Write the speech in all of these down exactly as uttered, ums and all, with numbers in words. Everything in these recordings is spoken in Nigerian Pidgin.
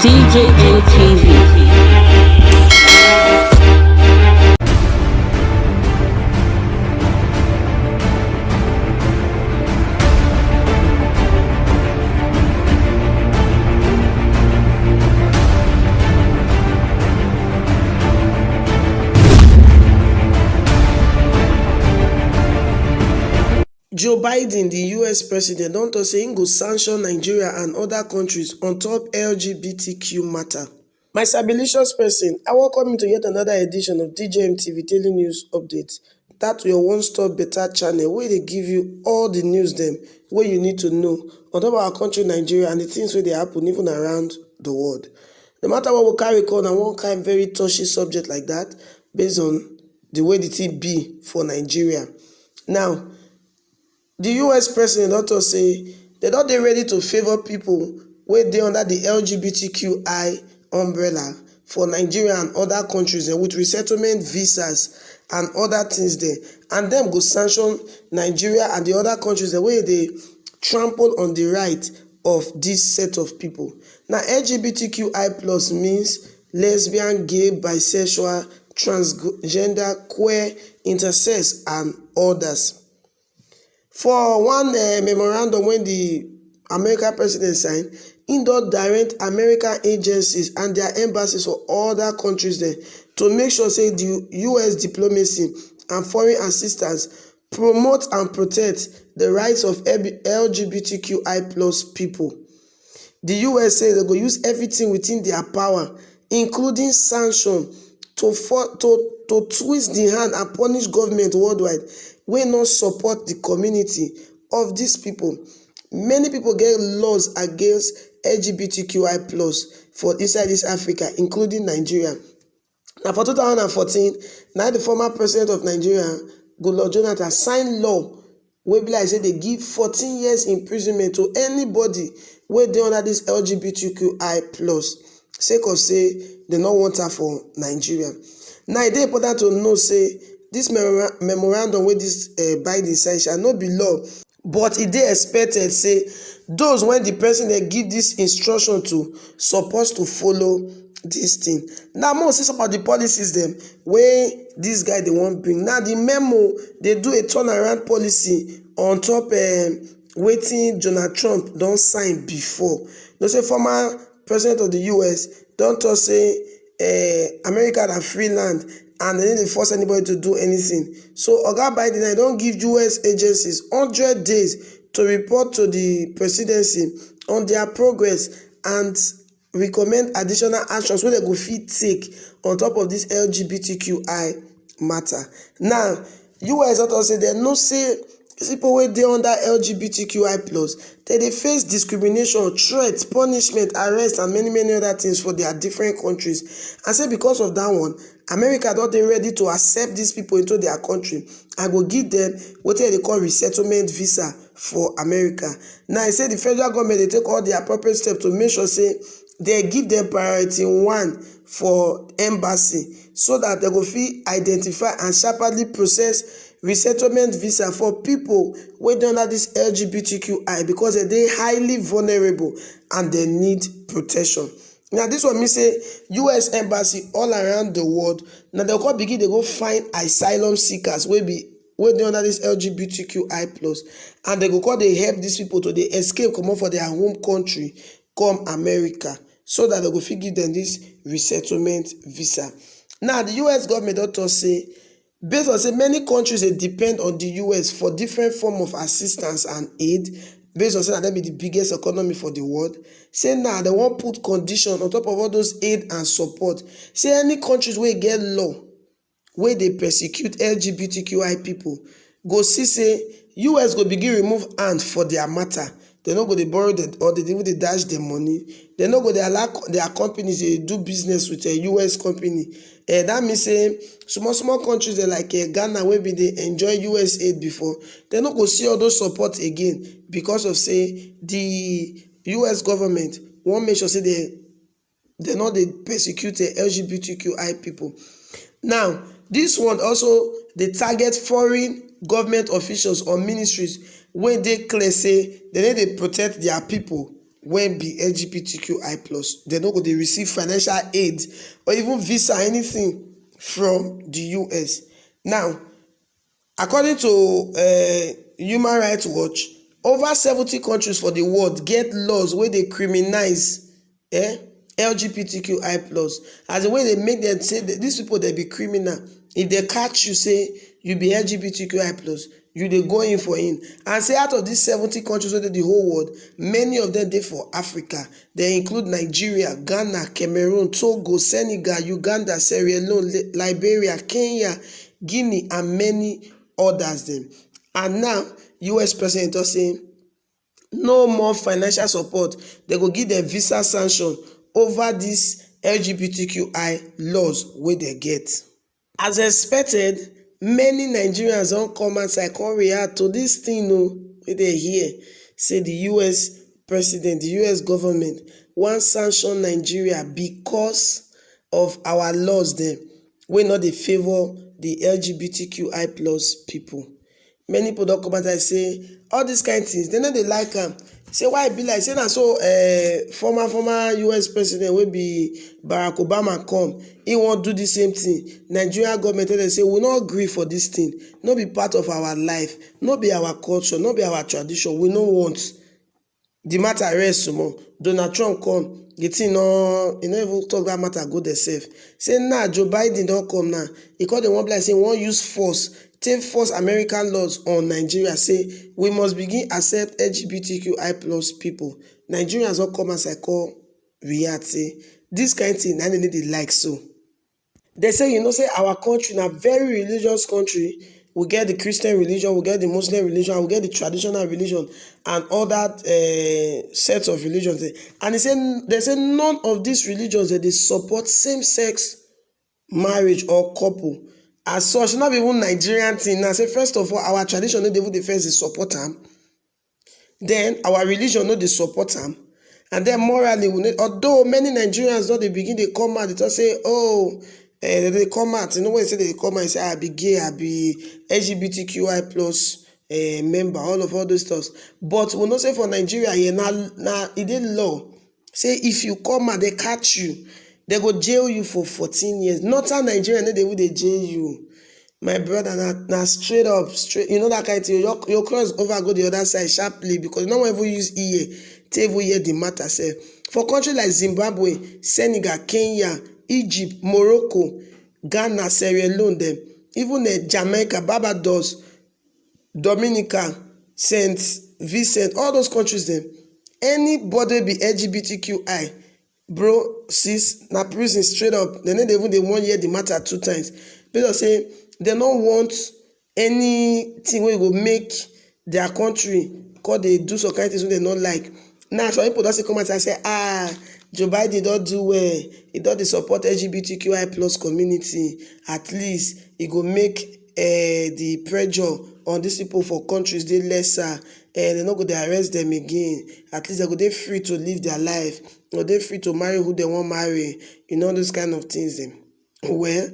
D J N T V. Joe Biden, the U S president, don talk say im go sanction Nigeria and other countries on top L G B T Q matter. My sabilicious person, I welcome you to yet another edition of D J M T V Daily News Update. That your one-stop better channel wey dey give you all the news dem wey you need to know on top our country, Nigeria, and the things wey dey happen even around the world. No matter what we carry come, na one kind very touchy subject like that, based on the way the thing be for Nigeria. Now, the U S president don talk say they don dey ready to favour people wey dey under the L G B T Q I umbrella for Nigeria and other countries dem with resettlement visas and other things dem, and dem go sanction Nigeria and the other countries dem wey dey trample on the right of this set of people. Na L G B T Q I plus means lesbian, gay, bisexual, transgender, queer, intersex and others. For one eh, memorandum wey the American president sign, im don direct American agencies and their embassies for other countries dem to make sure say the U S diplomacy and foreign assistance promote and protect the rights of L G B T Q I plus people. The U S say they go use everything within their power, including sanction, to for, to to twist the hand and punish government worldwide wey no support the community of these people. Many people get laws against L G B T Q I plus for inside this Africa, including Nigeria. Na for two thousand and fourteen, na the former president of Nigeria, Goodluck Jonathan, sign law wey be like say they give fourteen years imprisonment to anybody wey dey under this L G B T Q I plus, sake of say they no want her for Nigeria. Now, e dey important to know say this memora- memorandum wey this uh, Biden sign shall not be law, but e dey expected say those when the person they give this instruction to supposed to follow this thing. Now, more see some of the policies them wey this guy they want bring. Now, the memo they do a turnaround policy on top um, waiting Donald Trump don't sign before. No say former president of the U S don't talk say uh, America na free land and they need to force anybody to do anything. So Oga Biden I don't give U S agencies hundred days to report to the presidency on their progress and recommend additional actions wey dem go fit take on top of this L G B T Q I matter. Now, U S don talk say dem know say people wey dey under L G B T Q I plus, dem dey face discrimination, threat, punishment, arrest and many many other things for their different countries, and say because of that one, America don dey ready to accept these people into their country and go give them wetin dem dey call resettlement visa for America. Now, e say the federal government dey take all the appropriate steps to make sure say they give them priority one for embassy so that they go fit identify and sharply process resettlement visa for people wey dey under this L G B T Q I because they dey highly vulnerable and they need protection. Now, this one mean say U S embassy all around the world, now they go begin dey go find asylum seekers wey be wey dey under this L G B T Q I plus, and they go come dey help these people to dey escape comot for their home country come America so that they go fit give them this resettlement visa. Now, the U S government don talk say based on say many countries dey depend on the U S for different form of assistance and aid, based on say na dem be the biggest economy for the world. Say now they wan put condition on top of all those aid and support. Say any countries wey get law wey dey persecute L G B T Q I people go see say U S go begin remove hand for their matter. They no go dey borrow them or they even dey dash them money. They no go dey allow co- their companies dey do business with a U S company. Eh, that means say small small countries dey like eh, Ghana wey bin dey enjoy U S aid before, they no go see all those support again because of say the U S government wan make sure say they they no dey persecute eh, L G B T Q I people. Now, this one also dey target foreign government officials or ministries wey dey clear say they no dey protect their people wey be L G B T Q I plus, dem no go dey receive financial aid or even visa, anything from the U S. Now, according to uh, Human Rights Watch, over seventy countries for the world get laws wey dey criminalize eh, L G B T Q I plus, as the way they make them say that these people, they be criminal. If they catch you say you be L G B T Q I plus, you dey go in for in. And say out of these seventy countries wey dey the whole world, many of them dey for Africa. They include Nigeria, Ghana, Cameroon, Togo, Senegal, Uganda, Sierra Leone, Li- Liberia, Kenya, Guinea, and many others dem. And now, U S president don say no more financial support. They go give them visa sanction over these L G B T Q I laws wey they get. As expected, many Nigerians don come outside come react to this thing o, wey they hear say the U S president, the U S government wan sanction Nigeria because of our laws dem wey no dey favour the L G B T Q I plus people. Many people don come out and say all these kind things, they no dey like am. Say why e be like say na so uh, former former U S president wey be Barack Obama come, he wan do the same thing. Nigeria government tell them say we no agree for this thing, no be part of our life, no be our culture, no be our tradition, we no want. The matter rest small. Donald Trump come, the thing no, he no even talk that matter go dey sef. Say now Joe Biden don come now, he come dey wan be like say he wan use force take force American laws on Nigeria, say we must begin accept L G B T Q I plus people. Nigerians don come outside come react say this kind thing na dem no dey like so. They say, you know, say our country na very religious country. We get the Christian religion, we get the Muslim religion, we get the traditional religion, and all that uh, set of religions. There. And they say, they say none of these religions that they support same-sex marriage or couple. As such, not even Nigerian thing. Now, say first of all, our tradition, no dey even dey first dey support am. Then our religion no dey support am. And then morally, we need, although many Nigerians don dey begin dey come out, they talk say, oh, eh, they dey come out. You know when they say they come out, they say, I be gay, I be L G B T Q I plus uh, member, all of all those stuff. But we know say for Nigeria here, na na e dey law. Say if you come out, they catch you, they go jail you for fourteen years. Northern Nigeria, no dey even dey jail you. My brother, na na straight up, straight. You know that kind of thing. You you cross over, go the other side sharply because you no wan even use ear take even hear the matter sef. For country like Zimbabwe, Senegal, Kenya, Egypt, Morocco, Ghana, Sierra Leone, dem, even uh, Jamaica, Barbados, Dominica, Saint Vincent, all those countries dem, anybody be L G B T Q I, bro, sis, na prison straight up. They no dey even dey wan hear the matter two times. Because say they no want anything wey go make their country come dey do some kind things wey they no like. Now some people don still come out and say, ah, Joe Biden don do well. He don dey support L G B T Q I plus community. At least e go make uh, the pressure on these people for countries dey lesser. Uh, they no go dey arrest them again. At least they go dey free to live their life. They go dey free to marry who they wan marry. You know those kind of things. Dem. Well,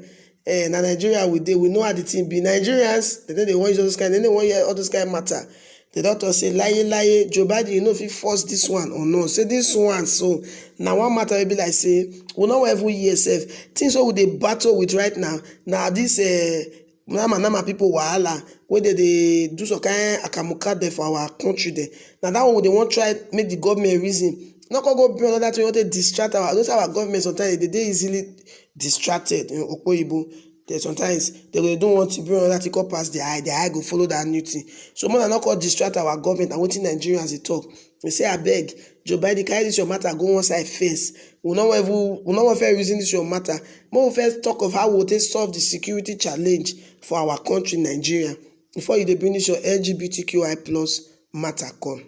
eh, na Nigeria we dey. We know how the thing be. Nigerians, they no dey wan use all those kind. They no wan hear all those kind matter. The doctor say, lie, lie, Joe Biden, you know if he force this one or no. Say this one, so now one matter will be like say we no ever hear sef. Things wey we dey battle with right now, now this uh, nama nama people wahala wey dey dey do some kind akamuka there for our country there. Na that one we dey wan try make the government reason. No come go bring another thing wey take distract our, those our government sometimes they dey easily distracted in Okpoyibo. Then sometimes they go do one thing, bring another thing come pass their eye, their eye go follow that new thing. So make una no come distract our government and wetin Nigerians dey talk. We say abeg, Joe Biden, carry this your matter go one side first. We no wan even we no wan first reason this your matter. Make we first talk of how we take solve the security challenge for our country Nigeria before you dey bring this your L G B T Q I plus matter come.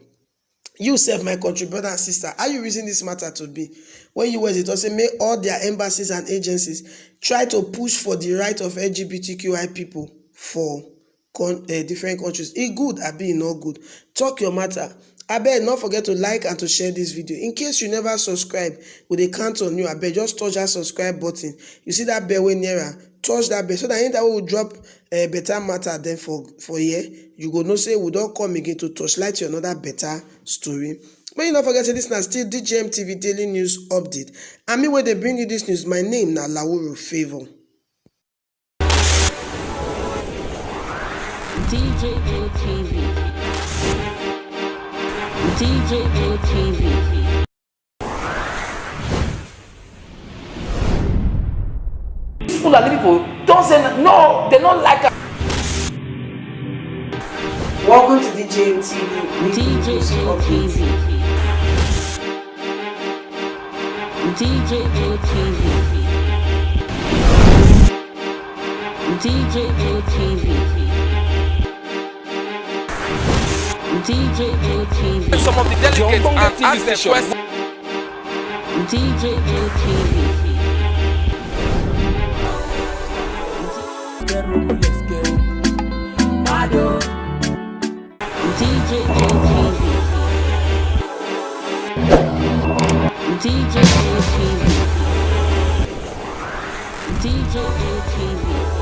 You sef, my country brother and sister, how you reason this matter to be? When U S dey talk say make all their embassies and agencies try to push for the right of L G B T Q I people for con uh, different countries. E good, abi e no good? Talk your matter. Abeg, no forget to like and to share this video. In case you never subscribe, we dey count on you. Abeg, just touch that subscribe button. You see that bell wey near am? Touch that bell so that anytime we drop uh, better matter then for for here, you go know say we don come again to torchlight you another better story. Make you no forget say this na still D J M T V Daily News Update. And me wey dey bring you this news, my name na Lawuru Favour. D J M T V. D J M T V. These Fulani people don't say n-, no, they don't like us. Welcome to D J M T V. D J M T V. D J M T V. D J M T V. D J M T V. Some of the delegates and ask them questions. D J M T V. D J M T V. D J M T V. D J M T V.